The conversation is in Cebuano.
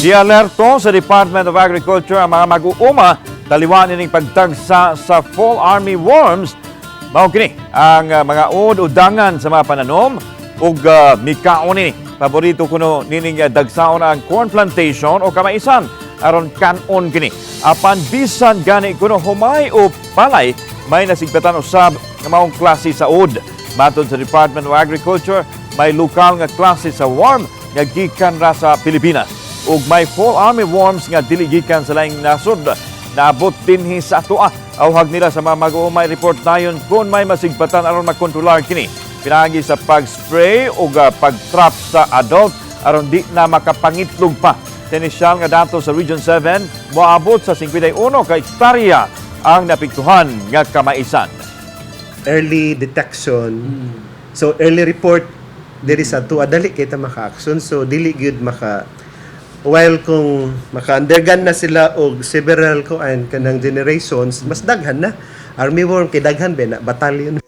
Gialerto sa Department of Agriculture ang mga mag-uuma taliwan ining pagtagsa sa fall army worms. Mao kini ang mga udangan sa mga pananom ug mikaon ini. Paborito kuno nining dagsaon ang corn plantation o kamaisan aron kanon kini. Apan bisan gani kuno humay o palay, may nasigpatan usab nga maong klase sa ud. Matod sa Department of Agriculture, may lokal nga klase sa worm nga gikan ra sa Pilipinas ug may fall army worms nga dili gikan sa laing nasod naabot dinhi sa atoa. Awhag nila sa mga mag-uumay report dayon kung may masigpatan aron makontrolar kini pinaagi sa pag-spray o pag-trap sa adult aron di na makapangitlog pa. Sa inisyal nga dato sa Region 7, moabot sa 51 ka hektarya ang naapektuhan nga kamaisan. Early detection. So early report diri sa atoa, dali kita maka-action, so dili gyud maka, while kung maka-undergone na sila og several kuan kanang generations, mas daghan na army worm kay daghan ba na batalyon.